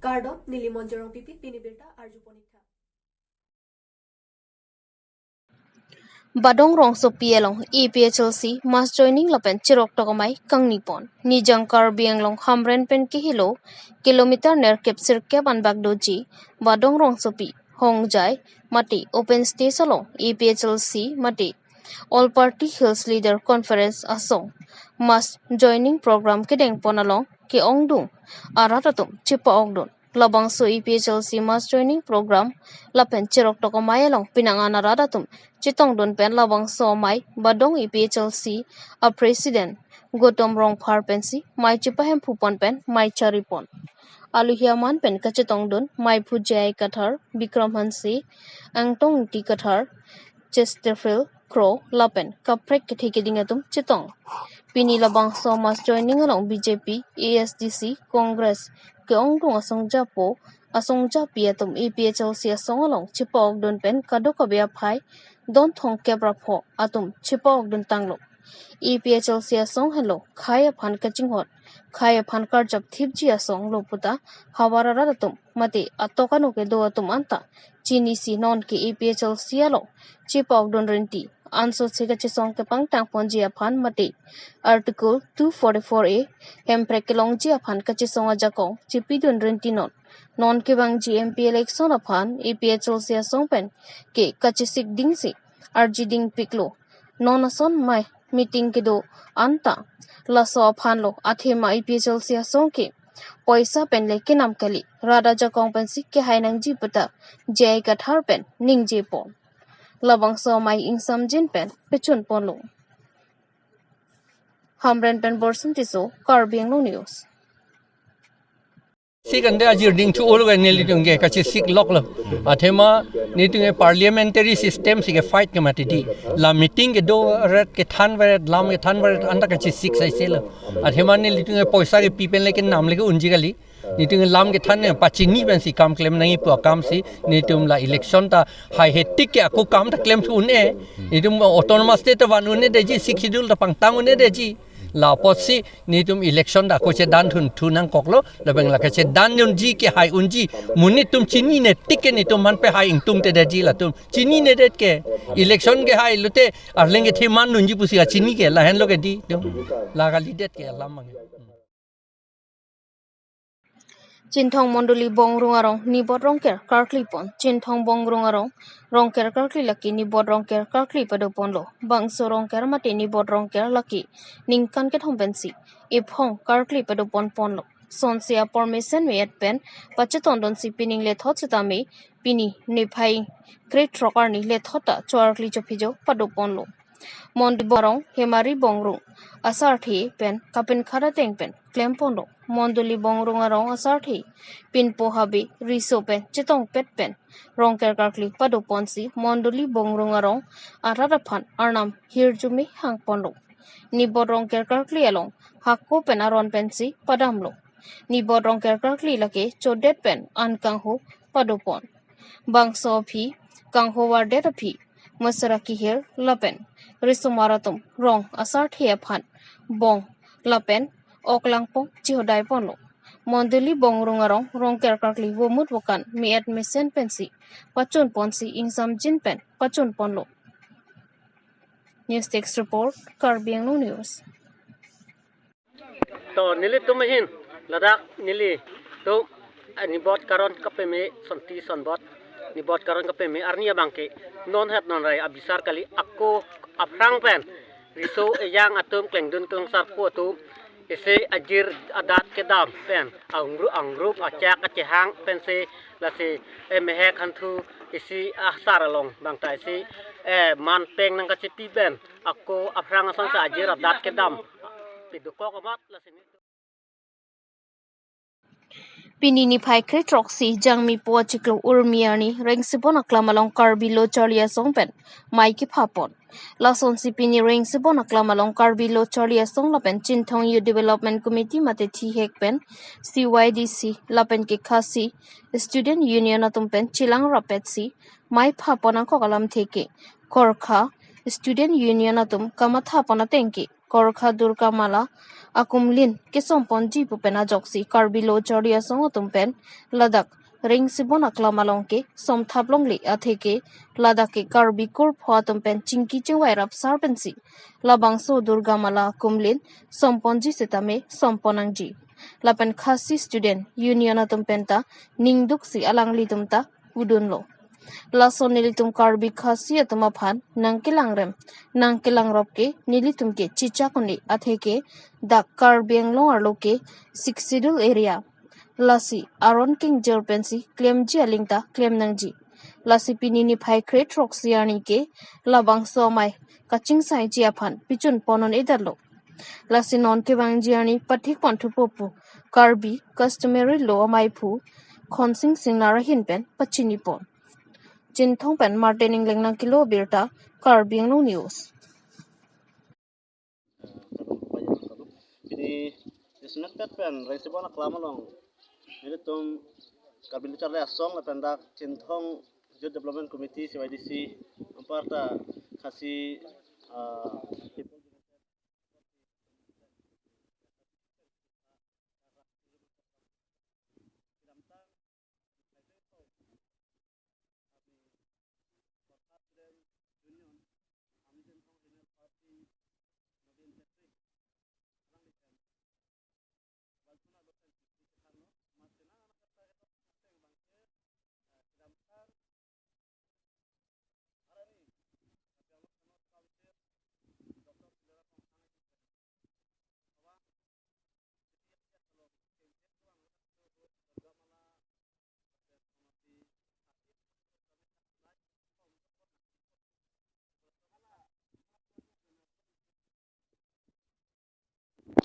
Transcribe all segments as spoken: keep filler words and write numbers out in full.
Kardom, neli Monjorong Pipi, pini birta arju ponik tha. Badong rongsopi along A P H L C mass joining lapen chirok tokomai kangni pon. Nijang Karbi Anglong Hamren pen kehelo kilometer nerkep sirkep anbak doji Badong rongsopi, Hongjai mate open stage along A P H L C mate All Party Hills Leader Conference asong mass joining program kedeng pon along ke-ongdung arat atum chipa-okdun. Labangso A P H L C mass joining program lapen chirok tokomai along pinang an arat atum chetongdun pen labangso amei Badong A P H L C a President Gautam Rongphar pensi mei chipahemphu pon pen mei chari pon. Aluhi aman pen kachetongdun meiphu J I Kathar, Bikram Hanse, Angtong Ingti Kathar, Chesterfield Kro lapen kaprek kethe keding atum chetong. Pini labangso mass joining along B J P, A S D C, Congress ke-ongdung asong japo, asong japi atum A P H L C asong along chipa-okdun pen kadokave aphai don thongkep ra pho atum chipa-okdun tanglo. A P H L C asong henlo khei aphan kachinghon, khei aphan karjap thipji asong lo puta havar arat atum mate atok ano kedo atum anta chinisi non ke A P H L C along chipa-okdun rinti. Ansose kachesong kepangtang ponji aphan mate Article two forty-four A hemprek kelongji aphan kachesong ajakong chipidun rinti non. Non kevangji M P election aphan A P H L C asong pen ke kachesik dingsi arji dingpiklo. Non ason mei meeting kedo anta laso aphan lo, athema A P H L C asong ke poisa pen le kenam kali, rat ajakong pensi kehai nangji puta J I Kathar pen ningje pon. Labangso amei ingsamjin pen pechun ponlo. Hamren pen Borson Tisso, Karbi Anglong News. Sik ante ajir dingthu olo ke nelitum ke kachesik loklo. Athema nelitum ke parliamentary system si ke fight ke mati di. La meeting kedo ret kethan veret, lam kethan veret, anta kachesik saiselo. Athema nelitum ke poisa kepi pen le kenam le ke-unji kali. Nelitum ke lam kethan ne pachini pensi kam klem nangji pu akam si nelitum la election ta haihe tik ke ako kam ta klemthu un-e. Nelitum autonomous state ta van un-edetji, Sixth Schedule ta pangtang un-edetji. La apotsi nelitum election ta ako chedan thunthu nangkoklo, lapen la kachedandunji kehai unji. Monit atum chinine tik ke nelitum aphan pehai ingtungtedetji latum. Chininedet ke election kehai lote arleng kethe mandunji pusi kachini ke lahenlo ke di. Tum la kalidet ke alam mang. Chinthong Mondoli Bongrung arong nibot rongker karkli pon. Chinthong Bongrung arong rongker karkli lake nibot rongker karkli pado ponlo. Bangso rongker mate nibot rongker lake ningkan kethom pensi iphong karkli pado pon ponlo. Sonsi apor mesen me-et pen pachetongdunsi pining lethot setame pini niphai krethrok arni lethot ta cho-arkli chophijo pado ponlo. Mondoli Bongrung, Hemari Bongrung asarthe pen kapinkhat ateng pen klem ponlo. Mondoli Bongrung arong asarthe pinpo habe riso pen chetongpet pen rongker karkli pado ponsi Mondoli Bongrung arong arat aphan arnam hirjume hang ponlo. Nibot rongker karkli along hako pen aron pensi padamlo. Nibot rongker karkli lake chodet pen an kangho pado pon. Bangso aphi kangho vardet aphi, masara kehir lapen risomar atum rong asarthe aphan bong lapen ok langpong chihodai ponlo. Mondoli Bongrung arong rongker karkli vomut vokan me-et mesen pensi pachun ponsi ingsamjin pen pachun ponlo. News Desk Report, Karbi Anglong News. To nelitum ahin ladak nelitum, eh, nibot karon kapeme sonti sonbot, nibot karon kapeme arni abangke non het non rai abisar kali, ako aphrang pen riso ejang atum klengdun klongsarpo atum isi ajir adat kedam pen angru angrup achak achehang pensi lasi emehek hanthu isi asar along bangta isi, eh, manpeng nangkachipi pen ako aphrang asonsi ajir adat kedam pidukok amat lasi ni. Pini niphai krethrok si Jangmi po achiklo Urmi arni Rengsibon aklam along Karbi Lo Charli Asong pen mei kepha pon. Lasonsi pini Rengsibon aklam along Karbi Lo Charli Asong lapen Chinthong Youth Development Committee mate thihek pen C Y D C lapen ke Khasi Student Union atum pen chelang rapetsi mei pha pon angkok alamthe ke Gorkha Student Union atum kamatha pon ateng ke Korkha Durga Mala akumlin kesom ponji pu pen ajoksi Karbi Lo Charli Asong atum pen ladak Rengsibon Aklam along ke somthap longle atheke ladak ke Karbi kurpho atum pen chingki chingvai rapsar pensi labangso Durga Mala akumlin som ponji sitame som pon nangji. Lapen Khasi Student Union atum penta ningduksi alanglitum ta pudunlo. Lason nelitum Karbi Khasi atum aphan nangkelangrem nangkelangrop ke nelitum ke chichak un-e atheke dak Karbi Anglong arlo ke Sixth Schedule area. Lasi aron kengjer pensi klemji aling ta klem nangji. Lasi pini niphai kre throksi arni ke labangso amei kachingsaiji aphan pichun pon un-edetlo. Lasi non kevangji arni pathik ponthupo pu Karbi Customary Law amaiphu Khonsing Singnar ahin pen pachini pon. Chinthong pen Martin Engleng nangkelo birta, Karbi Anglong News. Pini Dismet Pet pen Rengsibon Aklam along nelitum Karbi Lo Charli Asong lapen dak Chinthong Youth Development Committee, C Y D C, anparta Khasi, ah,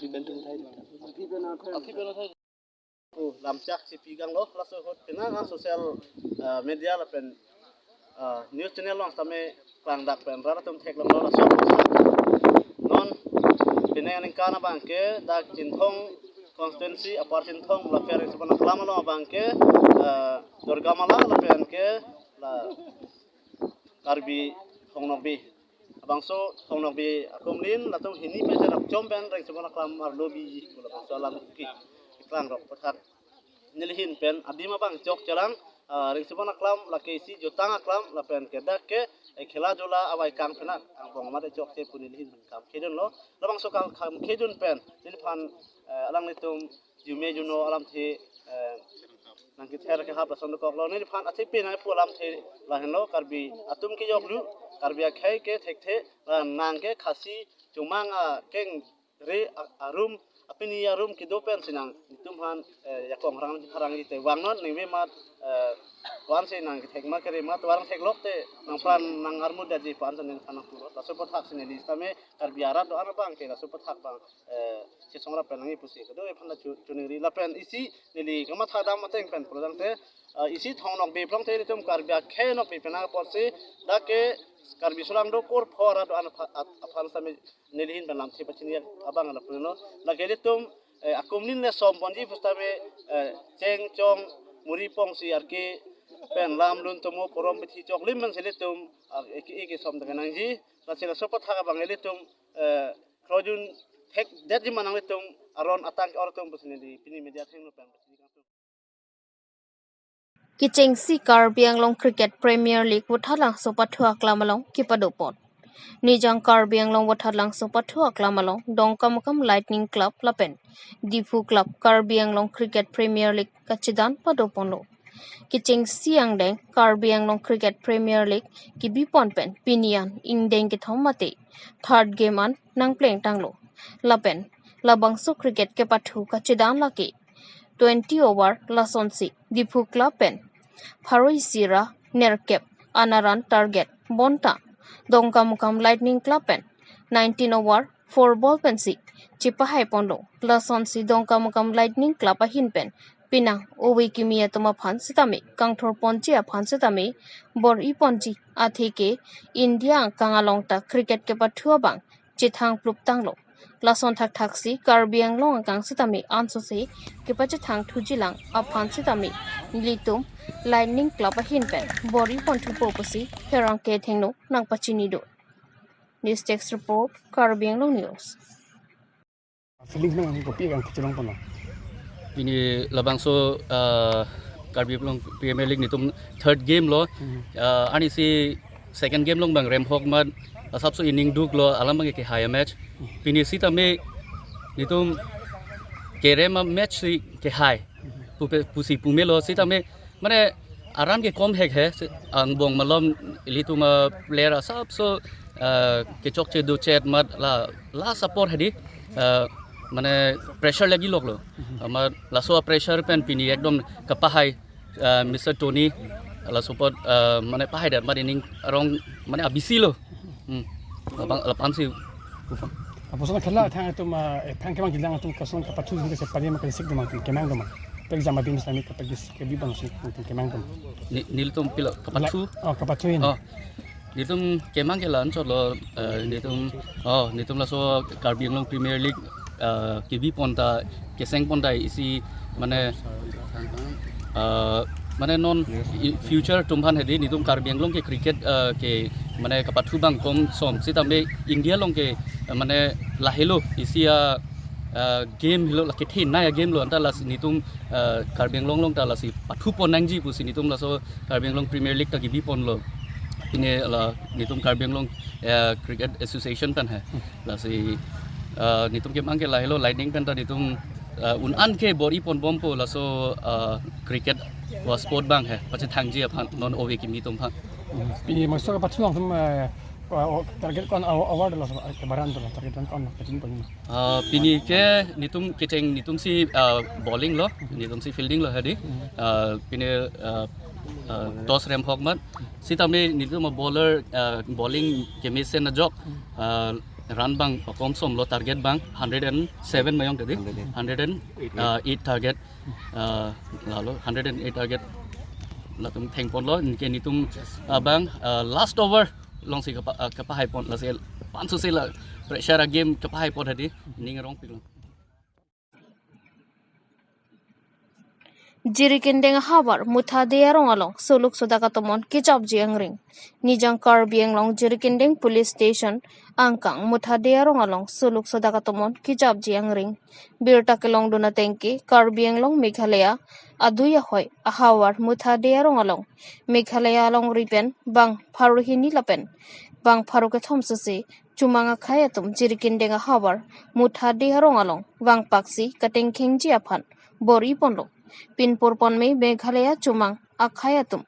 Oh, lamchak si pigang lo, laso ahut pina social, ah, media lapen, ah, news channel along sitame klangdak pen rat atum theklonglo laso. Non pini aningkan abang ke dak Chinthong constituency, Upper Chinthong, lapen Rengsibon Aklam along abang ke, ah, Durga Mala lapen ke la Karbi Thong Nokbe. Abangso Thong Nokbe akumlin latum hini pen cherap chom pen Rengsibon Aklam arlo biji pu labangso alam ke keklang rok pathak. Nelihin pen adim abang chok chelang, ah, Rengsibon Aklam lake isi jutang aklam lapen ke dak ke, eh, khela jula avaikang pen angbong amat chokche pu nelihin pen kam khedunlo. Labangso kam, kam khedun pen neliphan, eh, alanglitum jume juno alamthe, eh, nangkether kehap lason dokoklo. Neliphan athepi nangpu alamthe lahenlo, Karbi atum kejoklu, Karbi akhei ke thekthe, la nang ke Khasi chomang akengre a-, arum, apini arum kedo pensi nang netum aphan, eh, jakong rang pharangji te vangnon ningve mat, eh, vansi nang kethek ma kere ma tovar theklok te nangpran nang armut daji pu ansi neliphan nangpuro. Laso apathak si neli sitame Karbi arat do-an abang ke laso apathak abang, eh, chesong rap pen nangji pusi kedo ephan la chu-, choningri lapen isi neli kamatha dam ateng pen pulotangte, eh, isi Thong Nokbe pulotangte netum Karbi akhei nokbe pen apotsi dak ke Karbi sulang do kurpho arat do-an apha-, at-, aphan sitame nelihin pen lamthe pachini abang lapulo. Lake netum, eh, akumlin le som ponji pusitame, eh, cheng chong muri pongsi arke pen lam lun tomo porom bithi choklim pensi netum, ah, eke eke som ta kenangji. Lasi laso apathak abang ilitum, eh, krojun thekdetji ma nanglitum aron atang ke-or atum pusi neli pini media athengno pen pachini kangtung. Kechengsi Karbi Anglong Cricket Premier League Vothatlangso pathu aklam along kepado pon. Nijang Karbi Anglong Vothatlangso pathu aklam along Dongkamukam Lightning Club lapen Diphu Club Karbi Anglong Cricket Premier League kachedan pado ponlo. Kechengsi angdeng Karbi Anglong Cricket Premier League kebi pon pen pini an ingdeng kethom mate third game an nangpleng tanglo. Lapen labangso cricket kepathu kachedan lake twenty over lasonsi Diphu Club pen pharo isi ra nerkep an a-run target bonta Dongkamukam Lightning Club pen nineteen over four ball pensi chepahai ponlo. Lasonsi Dongkamukam Lightning Club ahin pen penang ove kimi atum aphan sitame kangthor ponji aphan sitame bor-i ponji atheke India angkang along ta cricket kepathu abang chethang plup tanglo. Lason thakthaksi Karbi Anglong angkang sitame ansose kepachethang thuji lang aphan sitame nelitum Lightning Club ahin pen bor-i ponthupo pusi pherangke athengno nangpachini do. News Desk Report, Karbi Anglong News. Feelings nang kopi kang kechelong pono. Pini labangso, uh, Karbi Anglong Premier League netum third game lo. Hmm. Uh, arnisi second game along bang remhok mat, asapso inning duk lo, alam bang kehai match. Pini sitame netum kerem match si kehai. Pupe, pusi pumelo sitame mane aran ke kom hek he, si, angbong malom ilitum a player asapso, uh, kechokche dochet mat la, la support hedi, uh, mane pressure lagi lok lo. Amat laso pressure pen pini ekdom kapahai, uh, Mister Tony, la support, uh, mane pahai dat mat ining arong mane abisi lo. Hmm. Lapang, lapang si. Apotsi na khela thang atum, ah, eh, thang kemang kilang atum kason kapathu jin kese pali ma kesik dum atum kemang dum. Pek jama bin sami kapek dis ke bi bang sung atum kemang dum. Ni, nelitum pila kapathu? Oh, kapathu in. Oh. Nelitum kemang ke la-anchot lo, eh, nelitum, oh, nelitum laso Karbi Anglong Premier League, eh, kebi pon ta, keseng pon ta isi mane, eh, mane non i-, future atum aphan hedi nelitum Karbi Anglong ke cricket, eh, ke mane kapathu bang kom som sitame India along ke, eh, mane lahelo isi a, eh, game helo la kethenei a game lo anta lasi nelitum, eh, Karbi Anglong along ta lasi pathu pon nangji pusi nelitum laso Karbi Anglong Premier League ta kebi pon lo. Pini la nelitum Karbi Anglong, eh, Cricket Association pen he. Lasi, eh, nelitum kemang ke lahelo Lightning pen ta nelitum, eh, un-an ke bor-i pon bompo laso, eh, cricket wa sport bang he. Pachethangji aphan non ove kimi atum aphan. Pini maso kapathu atum, eh, wa-, o-, target ko-an aw-, award lo so, eh, kebaran to lo, target ko-an kachin pon. Ah, pini ke nelitum kecheng nelitum si, ah, bowling lo, nelitum si fielding lo hedi. Hmm. Ah, pini, ah, ah, toss remhok mat. Sitame nelitum a bowler, ah, bowling kemesen ajok, ah, run bang kom som lo target bang hundred and seven mayong tadi. Hundred and eight. Hundred and, ah, eight target. Ah, lalo hundred and eight target. Latum theng pon lo, anke nelitum, ah, bang, ah, last over along si kapa-, ah, kapahai pon lasi pansu si la pressure a game kapahai pon hedi ning rong pik lo. Jirikindeng ahavar Muthade arong along suluk sodak atomon kejapji angring. Nijang Karbi Anglong Jirikindeng Police Station angkang Muthade arong along suluk sodak atomon kejapji angring. Birta kelongdun atengke Karbi Anglong Meghalaya adui ahoi ahavar Muthade arong along Meghalaya alongri pen bang pharo hini lapen bang pharo kethom sese chumang akhei atum Jirikindeng ahavar Muthade arong along vangpaksi katengkhengji aphan bor-i ponlo. Pinpur ponme Meghalaya chumang akhei atum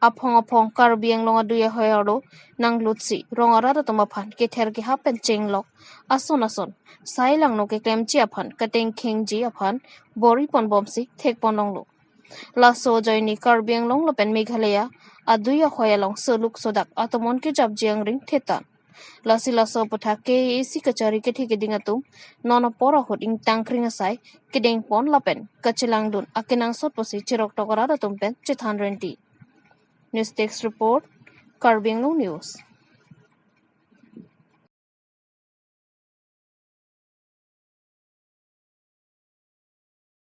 aphong aphong Karbi Anglong adui ahoi arlo nanglutsi rong arat atum aphan kether kehap pen chenglok ason ason sai langno keklemji aphan katengkhengji aphan bor-i pon bomsi thek pon longlo. Laso ajoine Karbi Anglong lapen Meghalaya adui ahoi along suluk sodak atomon kejapji angring thetan. Lasi laso aputhak K A A C kachari kethe keding atum non apor ahut ingtang kring asai kedeng pon lapen kachelangdun akenangsot pusi chirok tok arat atum pen chethan renti. News Desk Report, Karbi Anglong News.